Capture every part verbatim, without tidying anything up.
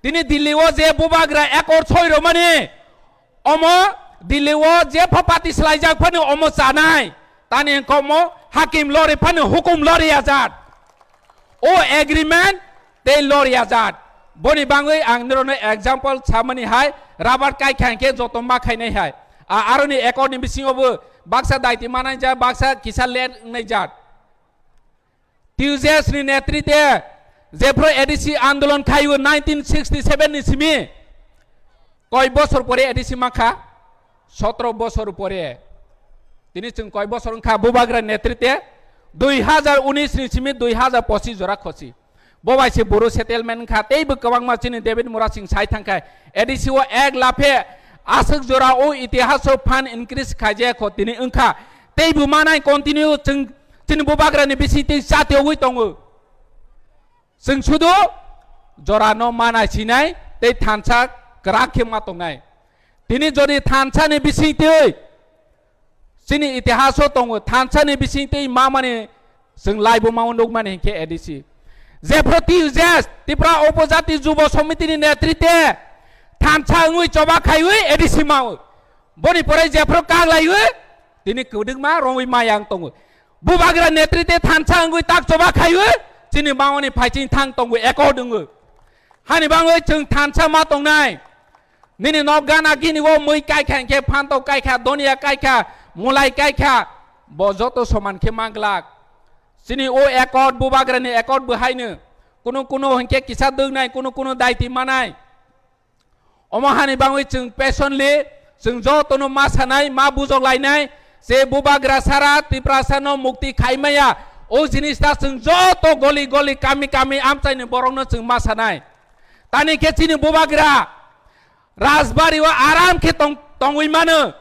Tini Delhi o je bubagra accord soi romani, omo Delhi o je pha party slaijak phani omo chanai. Tani komo hakim lori phani hukum lori ajat. O agreement tei lori ajat. Boni bangwi ang nirokno example samani hai, rubber kai kha hwnkhe joto ma khainai hai. A, aroni accord ni bisingo bo baksa daiti manai jat, baksa kisa let wngnai jat. T U J S ni netrite jephru A D C andolon khaiwi nineteen sixty seven ni simi koi bosor pore A D C mankha? Sotro bosor pore. Tini chwng koi bosor wngkha bubagra netrite? Dui hajar unis ni simi dui hajar pochis jora khosi. Bo bai se Boro settlement wngkha, teibo kwbangma chini David Murasing sai thangkha. A D C o ek laphe aswk jora o itihaso fund increase khaijak kho tini wngkha. Teibo manai continue chwng chini bubagrani bising tei chatiogwi tongo. Chwng sudu jorano mana sinai tei thansa kwrak khe ma tongnai. Tini jodi thansani bisingtwi chini itihaso tongo, thansani bisingtwi mamani chwng laibo mao nukmani hinkhe A D C. Jephru T U J S, Tripura Upojati Jubo Somitini netrite thansa wngwi choba khaiwi A D C mao. Boni pore jephru kaglaiwi tini kwdwkma rongwi mayang tongo. Bubagra netrite thansa wngwi tak choba khaiwi chini mawani phaiching thang tongo, accord wngwi. Hani bangwi chwng thansa ma tongnai. Nini nok gana gini o mui kaikha hinkhe, phantok kaikha, donia kaikha, mulai kaikha, bo joto soman khe manglak. Chini o accord, bubagrani accord bo haino. Kunu kunu hinkhe kisa dwgnai, kunu kunu daiti manai. Omo hani bangwi chwng patiently chwng jotono ma sanai, ma bujok lainai, je bubagra sara Tiprasano mukti khai maya, o jinis ta chwng joto goli goli, kami kami amchaini borokno chwng ma sanai. Tani khe chini bubagra Rajbari o aram khe tong-, tongwi mano.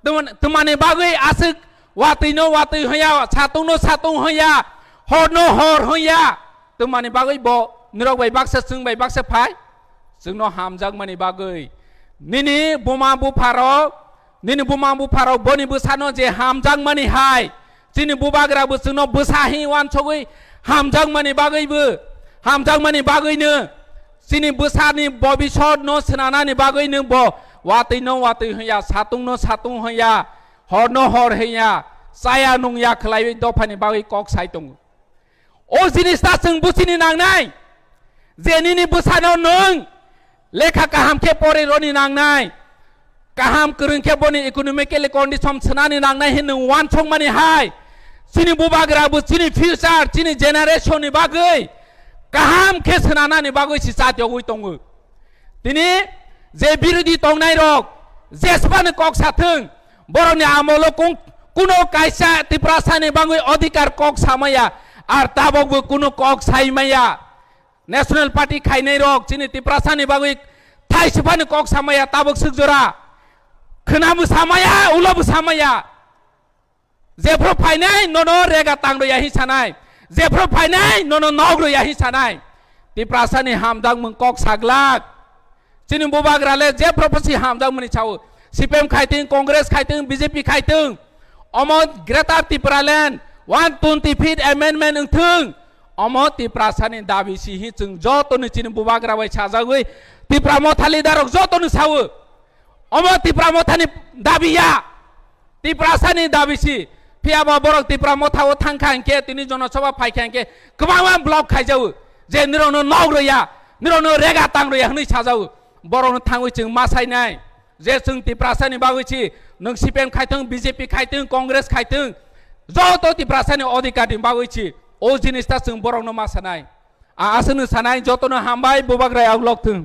Twman-, twmani bagwi aswk watwi no watwi hoya, satung no satung hoya, hor no hor hoya. Twmani bagwi bo nirok bai baksa, chwng bai baksa phai. Chwngno hamjakmani bagwi. Nini buma bupharok, nini buma bupharok boni bwsano je hamjakmani hai. Chini bubagra bo chwngno bwsa hi wansogwi hamjakmani bagwi bo, hamjakmani bagwino chini bwsani bobisot no swnanani bagwino bo watwi no watwi hoya, satung no satung hoya, hor no hor hoya, chaya nungya khwlaiwi dophani bagwi kok sai tongo. O jinis ta chwng buchini nangnai je nini bwsano nwng lekha kaham khe pori roni nangnai. Kaham kwrwng khe boni economically condition swnani nangnai hinwi wansokmani hai. Chini bubagra bo chini future, chini generation ni bagwi kaham khe swnanani bagwi si chatiogwi tongo. Tini je birodhi tongnai rok jesbani kok sathwng, borokni amolo kung-, kuno kaisa Tiprasani bagwi odhikar kok samaya, ar tabokbo kuno kok saimaya. National Party khainai rok chini Tiprasani bagwi thaisifani kok samaya tabok swk jora. Khwnabo samaya, ulobo samaya. Jephru phainai nono rega tang rwya hi sanai. Jephru phainai nono nok rwya hi sanai. Tiprasani hamjakmung kok saglak. Chini bubagra le jephru pasi hamjakmani sao. C P M khaitwng, Congress khaitwng, B J P khaitwng. Omo Greater Tipraland one twenty fifth amendment wngthwng. Omo Tiprasani dabi si hi chwng jotono chini bubagra bai sajagwi Tipra Motha leader rok jotono sao. Omo Tipra Mothani dabi ya. Tiprasani dabi si. Phiyaba borok Tipra Motha o thangkha hinkhe, tini Jonosabha phaikha hinkhe kwbangma block khaijago je nirokno nok rwya, nirokno rega tang rwya hwnwi sajago. Borokno thangwi chwng ma sainai. Je chwng Tiprasani bagwi si, nwng C P M khaitwng, B J P khaitwng, Congress khaitwng, joto Tiprasani odhikar ni bagwi si, o jinis ta chwng borokno ma sanai. A aswkno sanai, jotono hambai, bubagra yaklok thwng.